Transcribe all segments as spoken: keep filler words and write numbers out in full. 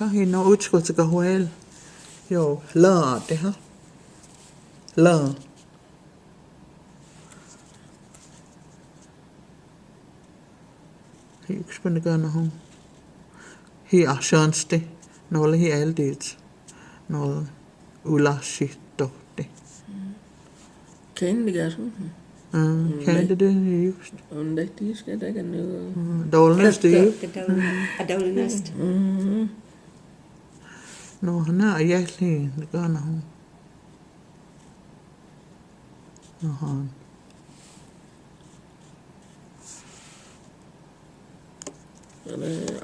Ka hi no uch ko tsika huel. Yo, la te ha. La. Hi uch ko na ka na ho. Hi a chance te. No le hi el dit. No ula shi to te. Ken de gar. Ah, ken de de just. Un de tis ke de kan. Dolnas de. Dolnas. No, na, a yahli, de ka na ho. Aha.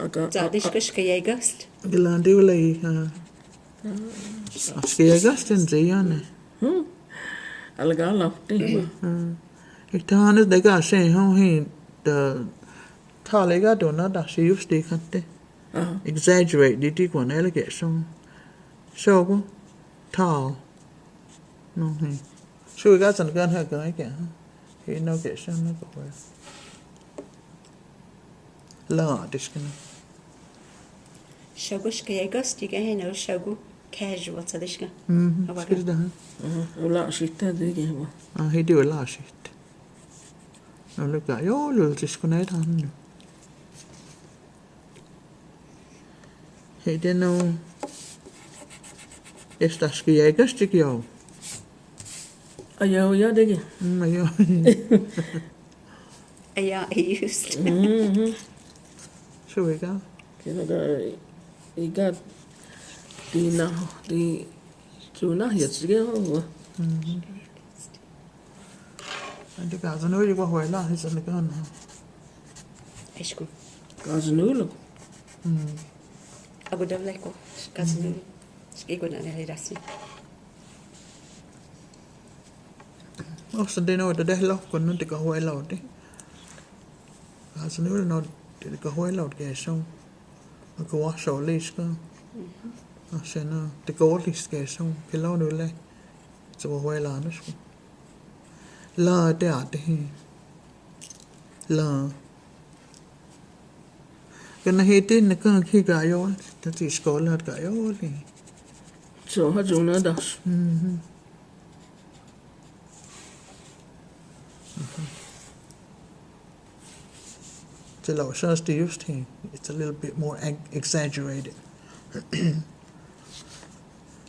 Aka, aka. Aka yai gast. Gilandi ulai, ha. Aske yai gast en zeyane. Hmm. Alga lafti. Hmm. Ita hanes de ka se ho hi da thale ga dona da si usti kante. Aha. Exaggerate di di kwan ele ke so. So ko. Thal. No, hi. Sui ka san kan ha ka ke, ha. Hi no ke san no ko. La, diskina. Shogu shke yai gast, ke he no shogu casual sa diska. Mhm. Awa skirda, ha. Mhm. Ula shita de ke wa. Ah, hi di ula shita. No le ka yo lul diskina ta no. Hi de no. Estas ki yai gast ki yo. Aya, aya, de ki. Mm, aya. Aya, just. Mhm. Shuika. Kena ka, ika, di na, di, tu na, ya, sige, ho. Mhm. Ante ka zanu yu ko huela, hi zanu ka na. Aisku. Ka zanu lo. Mhm. Agu dau lai ko, ka zanu. Ski ko na ne rasi. O, sa de no, de de lo, ko no te ka huela te. Ka zanu no, te ka huela ke so. Ko wa so liska. A se na, te ko liska so, ke lo no le. So huela no so. La te a te hi. La. Kana hi te na kan ki ka yo, ta ti skola ka yo li. So ha zuna das. Mhm. Te lo sa sti just hi. It's a little bit more ex-, exaggerated.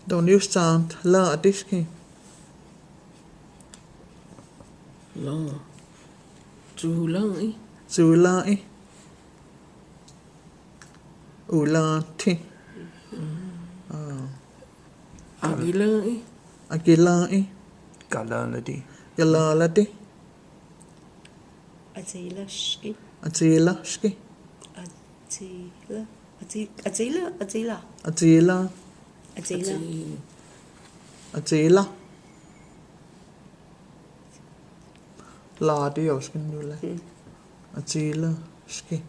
Don't use sound. La a diski. La. Zula i. Zula i. Ula ti. Ah. Agila i. Agila i. Galalati. Galalati. Atsila shki. Atsila shki. Atsila. Atsi-, atsila, atsila. Atsila. Atsila. Atsila. La ti yo shki nula. Hmm. Atsila shki.